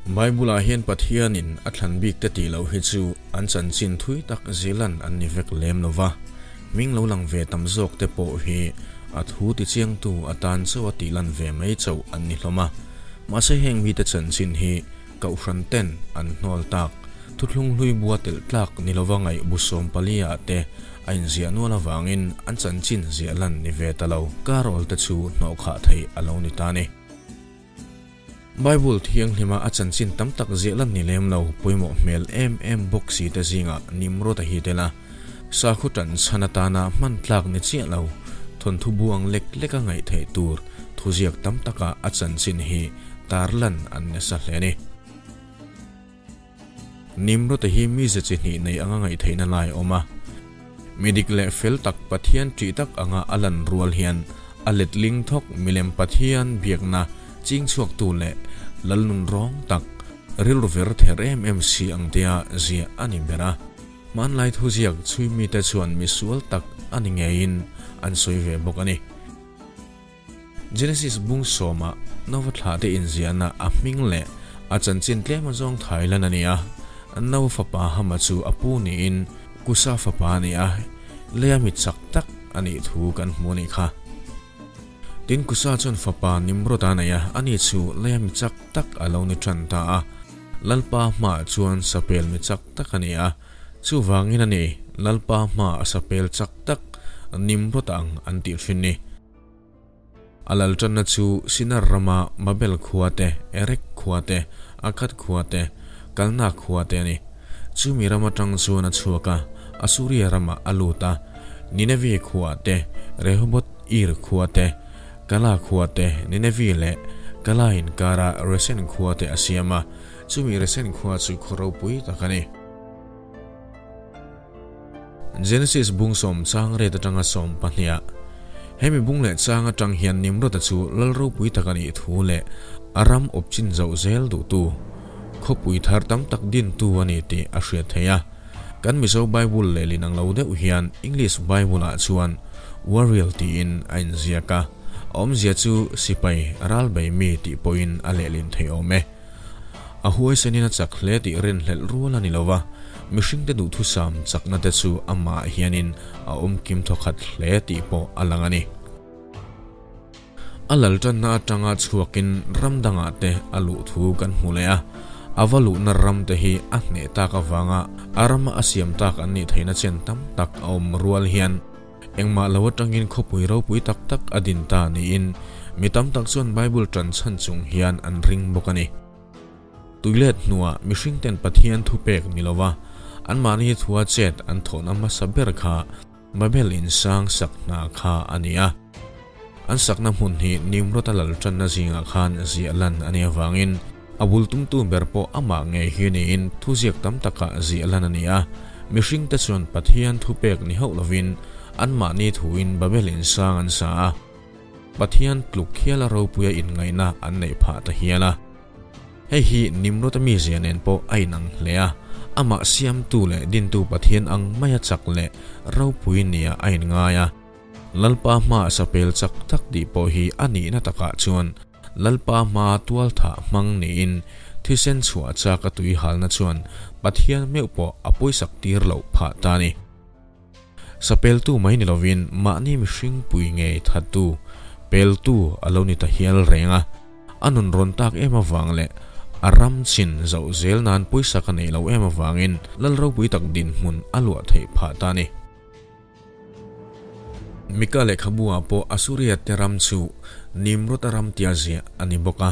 Bible-ah hian Pathianin a thlan bikte tih loh hi chu an chanchin thui tak zilan an ni vek lem lo va, hming lo lang ve tam zawkte pawh hi a thu tichiangtu atan chauh a tihlan ve mai chauh an ni hlawm a. Mahse heng mite chanchin hi Kohhran ten an hnawl tak, thuthlung hlui bua telh tlak ni lova ngaih bu 14 ah te a inziah nual avangin an chanchin ziah lan ni ve ta lo kar awl te chu hnawhkhah theih a lo ni ta a ni. Bible thianghlima a chanchin tam tak ziah lan ni lem lo pawimawh hmel em em bawk si te zingah Nimrod-a hi tel a, sakhaw tan chhan atana hman tlak ni chiah lo, thawnthu buang lek leka ngaih theih tur thuziak tam takah a chanchin hi tarlan an nasa hle a ni. Nimrod-a hi mize chi hnih nei anga ngaih theihna lai a awm a. Mi dik leh fel tak Pathian ṭih tak anga a lan rual hian a letling thawk milem Pathian biakna ching chhuaktu leh lalnun rawng tak, rilru ver ther em em si ang tia ziah a ni ber a. Hmanlai thuziak chhui mite chuan misual tak a ni ngeiin an sawi ve bawk a ni. Genesis bung sawma Nova thlahte inziahna a hming leh a chanchin tlem azawng Thailand a ni a. Nova fapa Hama chu a pu niin Kusa fapa a ni a, leia mi chak tak a nih thu kan hmu a nih kha. Tin, Kusa chuan fapa Nimrod a nei a, ani chu leia mi chak tak a lo ni tan ta a. Lalpa hmaah chuan sapel mi chak tak a ni a, chuvangin a ni Lalpa hmaah sapel chak tak Nimrod ang an tih thin ni. A lal tanna chu Sinar rama Babel khua te, Erek khua te, Akkad khua te, Kalna khua te a ni. Chumi ram atang chuan a chhuak a, Asuria ramah a lut a, Nineveh khua te, Rehoboth Ir khua te, Kala khua te, Nineveh leh Kala inkara Resen khua te a siam a, chumi Resen khua chu khaw ropui tak a ni. Genesis bung sawm chang ret atanga 12 ah hemi bung leh chang atang hian Nimrod-a chu lal ropui tak a nih thu leh a ram awp chin zauh zel duhtu, khawpui thar tam tak dintu a ni tih a hriat theih a. Kan Mizo Bible lehlin ang lo deuh hian English Bible-ah chuan Warrior tiin a inziak a, a awmzia chu sipai ral bei mi tih pawhin a lehlin thei awm e. A huaisenin a chak hle tih rinhlelh rual a ni lo va, mihringte duhthusam chakna te chu amah hianin a awm kim thawkhat hle tih pawh a lang a ni. A lal tanna atanga chhuakin ram dangah te a luh thu kan hmu leh a, a va luhna ram te hi a hneh tak avanga a rama a siam tak an nih theihna chen tam tak a awm rual hian Engmah lo atangin khawpui ropui tak tak a din ta niin mi tam tak chuan Bible tan chhan chung hian an ring bawk a ni. Tuilet hnuah mihring ten Pathian thupek ni lova anmahni thua chet an thawhna hmasa ber kha Babel in sang sak hna kha a ni a. An sakna hmun hi Nimrod-a lal tanna zingah khan ziah lan a nih avangin a bul tumtu ber pawh amah ngei hi niin thuziak tam takah ziah lan a ni a. Mihringte chuan Pathian thupek ni hauh lovin anmahni thuin Babel in sang an sa a, Pathian tluk hiala ropuia inngaihna an neih phah ta hial a. Hei hi Nimrod-a mizia nen pawh a inang hle a, amah siamtu leh dintu Pathian ang maia chak leh ropui nia a inngai a. Lalpa hmaa sapel chak tak tih pawh hi a nihna takah chuan Lalpa hmaa tualthah hmang niin thisen chhuah chak a tui halna chuan Pathian meuh pawh a pawisak tir loh phah ta a ni. Sapeltu mai ni lovin mahni mihring pui ngei thattu, peltu a lo ni ta hial reng a. A nun rawn tak em avang leh a ram chin zauh zel nan pawisak a neih loh em avangin Lal ropui tak dinhmun a luah theih phah ta a ni. Mika lehkhabu ah pawh Asuria te ram chu Nimrod-a ram tia ziah a ni bawk a.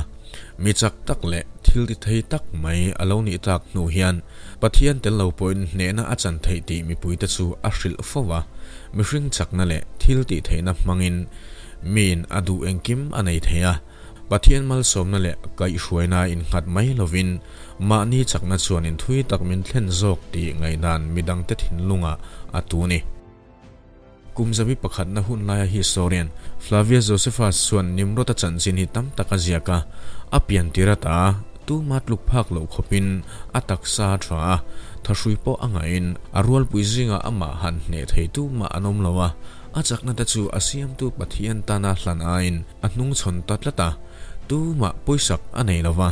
Mi chak tak leh thil ti thei tak mai a lo nih tak hnu hian Pathian tel lo pawhin hnehna a chan theih tih mipuite chu a hrilh fo a. Mihring chakna leh thil tih theihna hmangin miin a duh engkim a nei thei a. Pathian malsawmna leh kaihhruaina innghat mai lovin mahni chakna chuan inthui tak min thlen zawk tih ngaihdan midangte thinlungah a tu ni. Kum zabi pakhatna hun laia historian Flavius Josephus chuan Nimrod-a chanchin hi tam tak a ziak a, a pian tir ata tuma tluk phak loh khawpin a taksa a tha a, thahrui pawh a ngaihin a rualpui zingah amah han hneh thei tumah an awm lo a, a chakna te chu a siamtu Pathian tana hlan aiin a hnungchhawn ta tlat a, tumah pawisak a nei lo va.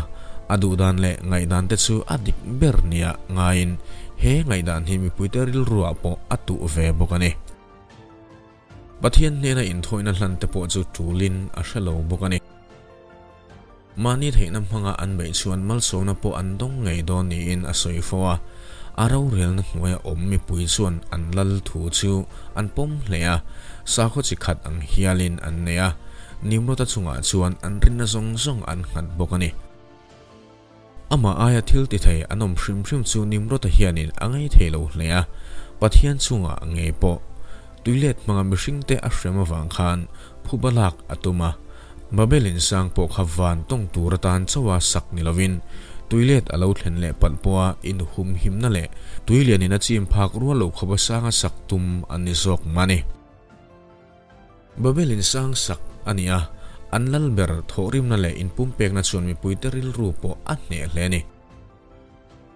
A duhdan leh ngaihdan te chu a dik ber nia ngaiin he ngaihdan hi mipuite rilruah pawh a tuh ve bawk a ni. Pathian hnena inthawihna hlan te pawh chu tulin a hre lo bawk a ni. Mahni theihna hmanga an beih chuan malsawmna pawh an dawng ngei dawn niin a sawi fo a. A rorelna hnuaia awm mipui chuan an lal thu chu an pawm hle a, sakhaw chi khat ang hialin an nei a, Nimrod-a chungah chuan an rinna zawng zawng an nghat bawk a ni. Amah aia thil ti thei an awm hrim hrim chu Nimrod-a hianin a ngei thei lo hle a, Pathian chungah ngei pawh tuilet hmanga mihringte a hrem avang khan phuba lak a tum a. Babel insang pawh kha van tawng tur atan chauha sak ni lovin tuilet a lo thlen leh palh pawha inhumhimna leh tuilianin a chim phak rual lo khawpa sanga sak tum an ni zawk mah a ni. Babel insang sak a ni a, an lal ber thawhrimna leh inpumpekna chuan mipuite rilru pawh a hneh hle a ni.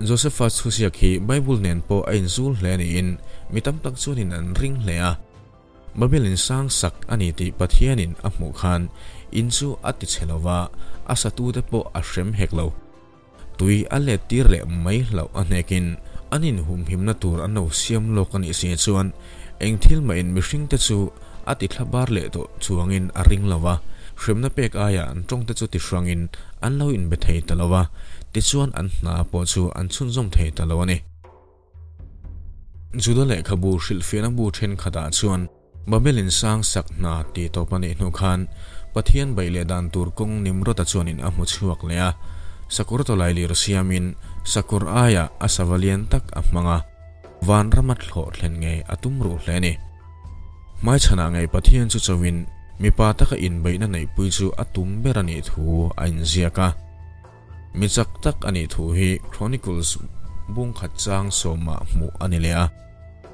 Josepha thuziak hi Bible nen pawh a inzul hle niin mi tam tak chuanin an ring hle a. Babel insang sak a ni tih Pathianin a hmuh khan in chu a ti chhe lo va, a satute pawh a hrem hek lo. Tui a let tir leh mai hlauh a hnekin an inhumhimna tur an lo siam lawk a nih si chuan eng thil mahin mihringte chu a ti thla bar leh tawh chuangin a ring lo va, hremna pek aiah an tawngte chu ti hrangin an lo inbe thei ta lo va, tichuan an hna pawh chu an chhunzawm thei ta lo a ni. Juda lehkhabu hrilhfiahna bu thenkhatah chuan Babel insang sak hna tih tawp a nih hnu khan Pathian baih leh dan tur kawng Nimrod-a chuanin a hmu chhuak leh a. Sakawr tawlailir siamin sakawr aiah a sava lian tak a hmang a, vanrama thlawh thlen ngei a tum ruh hle a ni. Hmaichhanah ngei Pathian chu chauhin mipa taka inbeihna neihpui chu a tum ber a nih thu a inziak a. Mi chak tak a nih thu hi Chronicles bung khat chang sawmah hmuh a ni leh a.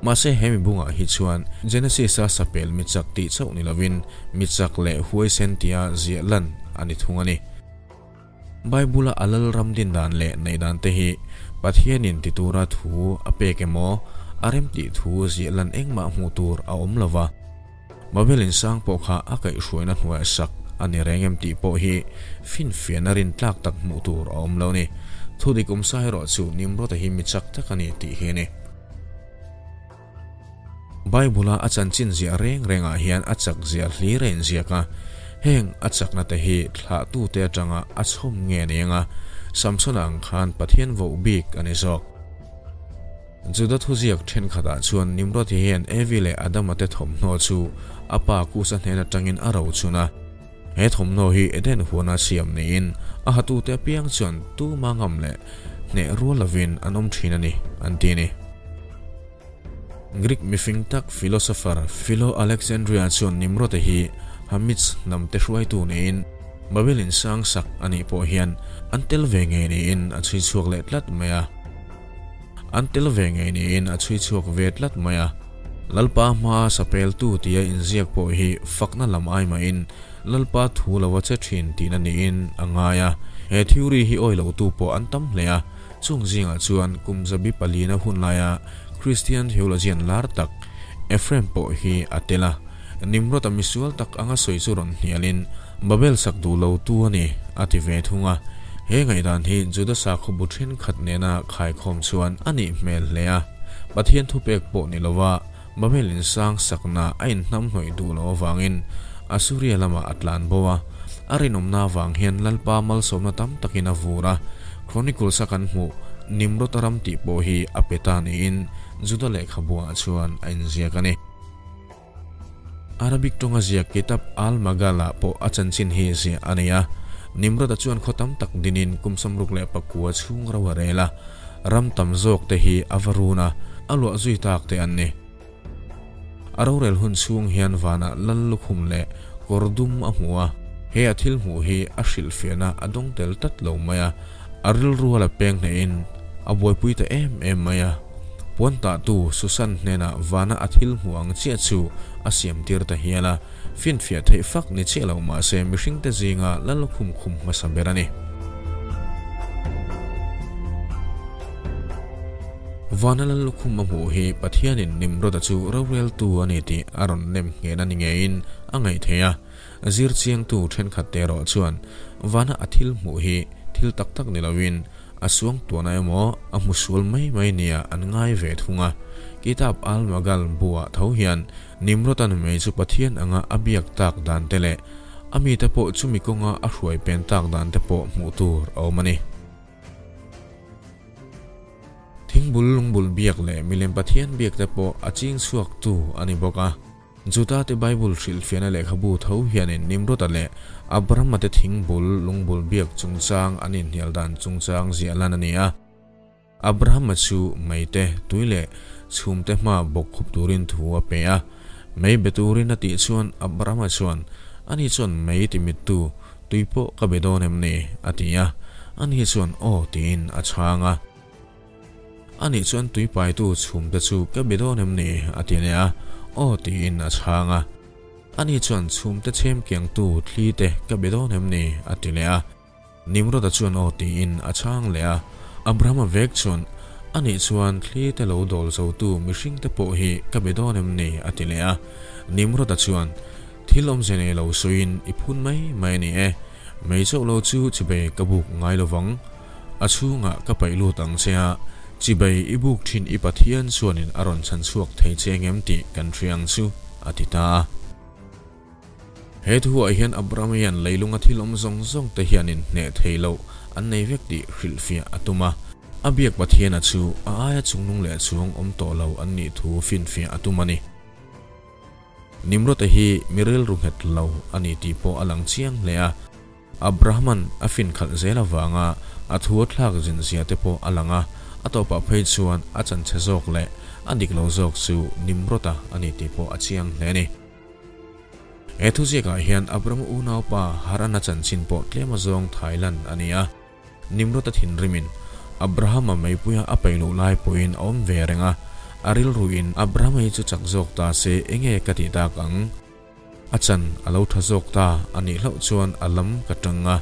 Mahse he mi bungah hi chuan Genesis-a sapel mi chak tih chauh ni lovin mi chak leh huaisen tia ziah lan a ni thung a ni. Bible-a a lal ram din dan leh neih dan te hi Pathianin ti tura thu a pek emaw a remtih thu ziah lan engmah hmuh tur a awm lo va. Babel insang pawh kha a kaihhruaina hnuaiah sak a ni reng em tih pawh hi finfiahna rintlak tak hmuh tur a awm lo a ni. Thudik awmsa erawh chu Nimrod-a hi mi chak tak a ni tih hi a ni. Bible-a a chanchin ziah reng rengah hian a chak ziah hlir a inziak a, heng a chakna te hi thlahtute atanga a chhawm nge ni anga Samsona ang khan Pathian voh bik a ni zawk. Juda thuziak thenkhatah chuan Nimrod hian Evi leh Adama te thawmhnaw chu a pa Kusa hnen atangin a rochun a. He thawmhnaw hi Eden huana siam niin a hatute apiang chuan tuma ngam leh hneh rual lovin an awm thin a ni, an ti a ni. Greek mifing tak philosopher Philo Alexandria chuan Nimrod-a hi Hamites hnamte hruaitu niin Babel insang sak a nih pawh hian an tel ve ngei niin a chhui chhuak leh tlat mai a. An tel ve ngei niin a chhui chhuak ve tlat mai a. Lalpa hmaa sapeltu tia inziak pawh hi fakna lam ai mahin Lalpa thu lo a che thin tihna niin a ngai a. He theory hi awi lotu pawh an tam hle a, chung zingah chuan kum zabi palina hun laia Christian theologian lar tak Ephraim pawh hi a tel a. Nimrod-a misual tak anga sawi chu rawn hnialin, Babel sak duh lo tu a ni, a ti ve thung a. He ngaihdan hi Juda sakhaw bu thenkhat nena khaikhawm chuan a nih hmel hle a. Pathian thupek pawh ni lova Babel insang sakna a inhnamhnawih duh loh avangin Assuria lamah a tlan bo a. A rinawmna avang hian Lalpa malsawmna tam takin a vur a. Chronicles-a kan hmuh Nimrod-a ram tih pawh hi a pe ta niin Juda lehkhabuah chuan a inziak a ni. Arabic tawnga ziak Kitab al-Magal-ah pawh a chanchin hi ziah a nei a. Nimrod-a chuan khaw tam tak dinin kum 64 chhung ro a rel a, ram tam zawk te hi a va run a, a luah zui tak te an ni. A rorel hun chhung hian vanah lal lukhum leh kawr dum a hmu a, he a thil hmuh hi a hrilhfiahna a dawng tel tlat lo mai a, a rilrual a peng hnehin a buaipui ta em em mai a. Puan tahtu Susan hnenah vana a thil hmuh ang chiah chu a siam tir ta hial a, finfiah theih fak ni chiah lo mah se mihringte zinga lal khum khum hmasa ber a ni. Vana lal lukhum a hmuh hi Pathianin Nimrod-a chu roreltu a ni tih a rawn nem nghen a ni ngeiin a ngaih theih a, zir chiangtu thenkhatte erawh chuan vana a thil hmuh hi. thil tak tak ni loin a suangtuahna emaw a hmu sual mai mai nia an ngai ve thung a. Kitab al-Magal buah tho hian Nimrodan mei chu Pathian anga a biak tak dan te leh a mite pawh chumi kawnga a hruai pen tak dan te pawh hmuh tur a awm a ni. Thingbul lungbul biak leh milem Pathian biak te pawh a ching chhuak tu a ni bawk a. Juda te Bible hrilhfiahna lehkhabu tho hianin Nimroda leh Abrahama te thingbul lungbul biak chungchang an inhnial dan chungchang ziah lan a ni a. Abrahama chu mei te, tui leh chhum te hma bawk khup turin thu a pe a. Mei be turin a tih chuan Abrahama chuan, Ani chuan mei ti mittu, tui pawh ka be dawn em ni? a ti a. Ani chuan aw tiin a chhang a. Ani chuan tui paitu chhum te chu ka be dawn em ni? a ti leh a. Aw tiin a chhang a. Ani chuan chhum te chhem kiangtu thli te ka be dawn em ni? a ti leh a. Nimroda chuan aw tiin a chhang leh a. Abrahama vek chuan, Anih chuan thli te lo dawl zotu mihring te pawh hi ka be dawn em ni? a ti leh a. Nimroda chuan, Thil awmze nei lo sawiin i phun mai mai a ni e. Mei chauh lo chu chibei ka buk ngai lo vang. A chhungah ka paih lut ang che a, chibei i buk thin i Pathian chuanin a rawn chhan chhuak thei che engem tih kan hria ang chu, a ti ta a. He thuah hian Abraham hian leilunga thil awm zawng zawng te hianin hneh thei loh an nei vek tih hrilhfiah a tum a. A biak Pathiana chu a aia chungnung leh chuang awm tawh lo an nih thu finfiah a tum a ni. Nimrote hi mi rilru nghet lo a ni tih pawh a lang chiang hle a. Abrahaman a finkhalh zel avanga a thu a thlak zinzia te pawh a lang a, a tawpah phei chuan a chanchhe zawk leh a dik lo zawk chu Nimrota a ni tih pawh a chiang hle a ni. He thuziakah hian Abrahama unaupa Harana chanchin pawh tlem azawng Thailand a ni a. Nimrod-a thinrimin Abrahama meipuia a peih loh lai pawhin a awm ve reng a, a rilruin Abrahama hi chu chak zawk ta se enge ka tih tak ang? A chan a lo tha zawk ta a nih hlauh chuan a lam ka tang a,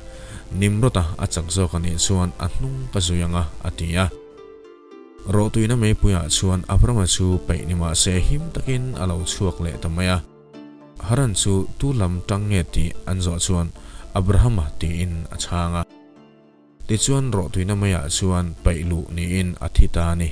Nimrod-a a chak zawk a nih chuan a hnung ka zui ang a, a ti a. Rawhtuina meipuiah chuan Abrahama chu peih ni mah se him takin a lo chhuak leh ta mai a. Haran chu tu lam tang nge tih an zawh chuan Abrahama tiin a chhang a. Tichuan rawhtuina meiah chuan peih luh niin a thi ta a ni.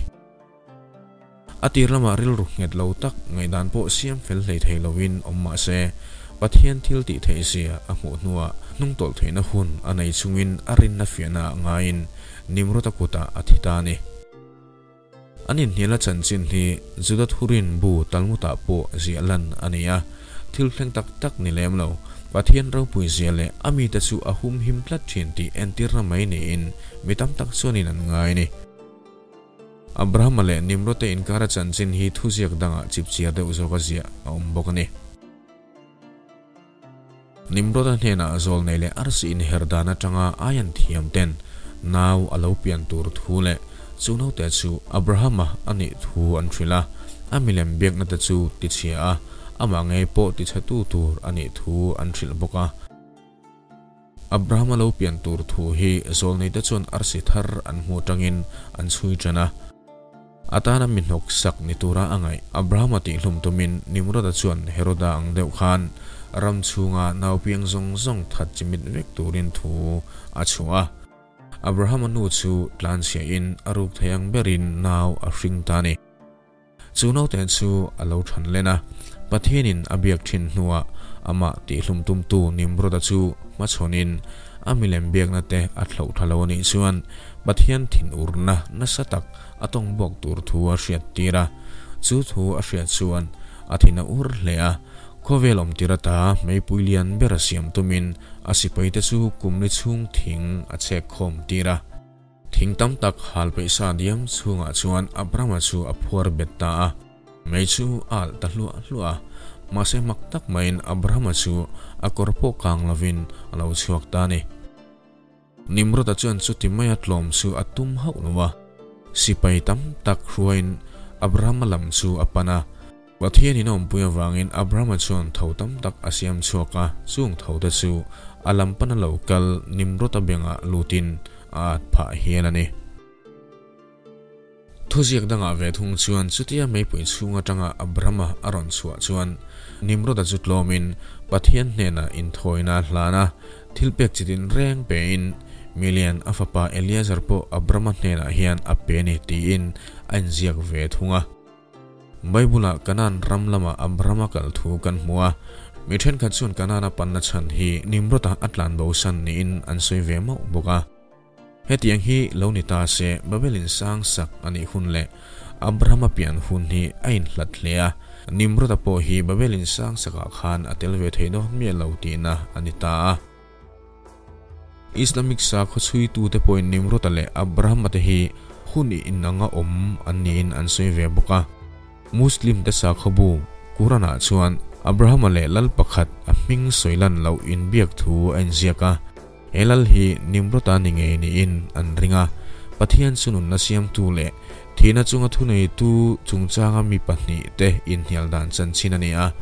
A tir lamah rilru nghet lo tak ngaihdan pawh siam fel hlei thei loin awm mah se Pathian thil tih theih zia a hmuh hnuah hnungtawlh theihna hun a nei chungin a rinna fiahna ah ngaiin Nimrod-a kutah a thi ta a ni. An inhnialna chanchin hi Juda thurin bu Talmud-ah pawh ziah lan a ni a, thil thleng tak tak ni lem lo, Pathian ropui zia leh a mite chu a humhim tlat thin tih entirna mai niin mi tam tak chuanin an ngai a ni. Abrahama leh Nimrod-te inkara chanchin hi thuziak dangah chipchiar deuh zawka ziah a awm bawk a ni. Nimrod-a hnenah zawlnei leh arsi inher dan atanga aian thiam ten nau a lo pian tur thu leh chu naute chu Abrahama a nih thu an hrilh a, a milem biakna te chu tichhia a, amah ngei pawh tichhetu tur a nih thu an hrilh bawk a. Abrahama lo pian tur thu hi zawlnei te chuan arsi thar an hmuh atangin an chhui tan a. A tana mi hnawk sak ni tura a ngaih Abrahama tihhlum tumin Nimroda chuan Heroda ang deuh khan ram chhunga naupiang zawng zawng that chimit vek turin thu a chhuah a. Abrahama nu chu tlanchhiahin a ruk thei ang berin nau a hring ta a ni. Chu naute chu a lo than len a, Pathianin a biak thin hnuah amah tihhlum tumtu Nimroda chu hmachhawnin a milem biakna te a thloh tha lo a nih chuan Pathian thinurna nasa tak a tawng bawk tur thu a hriat tir a, chu thu a hriat chuan a thin a ur hle a, khawvel awm tir ata meipui lian ber a siam tumin a sipai te chu kumli chhung thing a chhek khawm tir a. Thing tam tak hal peih sa diam chhungah chuan Abrama chu a phuar bet ta a, mei chu a alh ta hluah hluah a, mahse mak tak maiin Abrahama chu a kawr pawh kang lovin a lo chhuak ta a ni. Nimroda chuan chuti maia tlawm chu a tum hauh lo a, sipai tam tak hruaiin Abrahama lam chu a pan a. Pathianin a awmpui avangin Abrahama chuan tho tam tak a siam chhuak a, chung thote chu a lam pana lo kal Nimroda bengah lutin a at phah hial a ni. Thuziak dangah ve thung chuan chutia meipui chhung atanga Abrahama a rawn chhuah chuan Nimroda chu tlawmin Pathian hnenah inthawina a hlan a, thilpek chi tin reng pein Milian a fapa Eleazar pawh Abrama hnenah hian a pe a ni tiin a inziak ve thung a. Bible-ah Kanaan ram lama Abrama kal thu kan hmu a, mi thenkhat chuan Kanaan a panna chhan hi Nimrod-a a tlanbosan niin an sawi ve mauh bawk a. Hetiang hi lo ni ta se Babel in sang sak a nih hun leh Abrahama pian hun hi a inhlat hle a, Nimrod-a pawh hi Babel in sang sakah khan a tel ve thei dawn miah lo tihna a ni ta a. Islamic sakhaw chhuitute pawhin Nimrod-a leh Abrahama te hi hun inanga awm an niin an sawi ve bawk a. Muslim te sakhaw bu Quran-ah chuan Abrahama leh lal pakhat a hming sawi lan loh inbiak thu a inziak a. He lal hi Nimrod-a ni ngei niin an ring a, Pathian chu nunna siamtu leh thihna chunga thuneitu chungchanga mi pahnihte inhnial dan chanchin a ni a.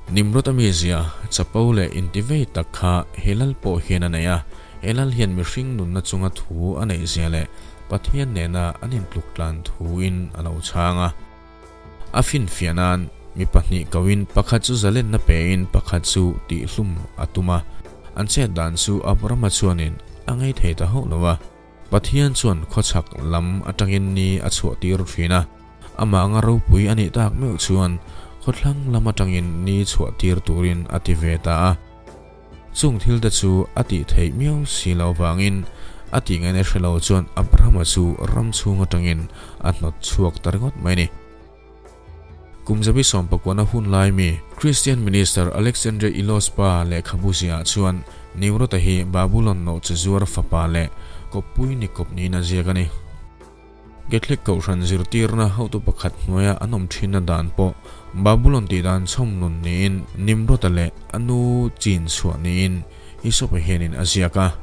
Nimrod-a mizia chapo leh intivei tak kha he lal pawh hian a nei a, he lal hian mihring nunna chunga thu a neihzia leh Pathian nena an intluk tlan thuin a lo chhang a. A finfiah nan mi pahnih koin pakhat chu zalenna pein pakhat chu tihhlum a tum a, an chet dan chu Abrahama chuanin a ngei thei ta hauh lo a. Pathian chuan khawchhak lam atangin ni a chhuah tir thin a, amah anga ropui a nih tak meuh chuan khawthlang lam atangin ni chhuah tir turin a ti ve ta a. Chung thil te chu a tih theih miau si lo vangin a tih ngaihna hre lo chuan Abrahama chu ram chhung atangin a hnawt chhuak ta ringawt mai a ni. Kum zabi sawmpakuana hun lai mi Christian Minister Alexandre Ilospa lehkhabu ziah chuan Nimrod-a hi Babulon nawhchi zuar fapa leh kawppui ni kawp niin a ziak a ni. Catholic Kohhran zirtirna hotu pakhat hnuaia an awm thinna dan pawh Babulon tih dan chhawm nun niin Nimrod-a leh a nu chin chhuah niin Aesop-a hianin a ziak a.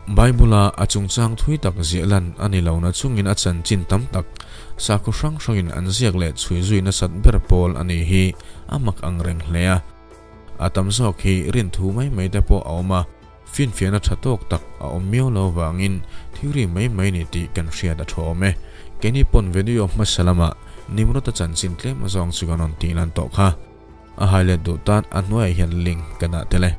Bible-a a chungchang thui tak ziah lan a ni lo na chungin a chanchin tam tak sakhaw hrang hrangin an ziak leh chhui zui nasat ber pawl a nih hi a mak ang reng hle a. A tam zawk hi rinthu mai mai te pawh a awm a. Finfiahna tha tawk tak a awm miau lo vangin theory mai mai ni tih kan hriat a tha awm e. Keini pawn video hmasa lamah Nimrod-a chanchin tlem azawng chu kan rawn tih lan tawh kha. A highlight duh tan a hnuaiah hian link ka dah tel e.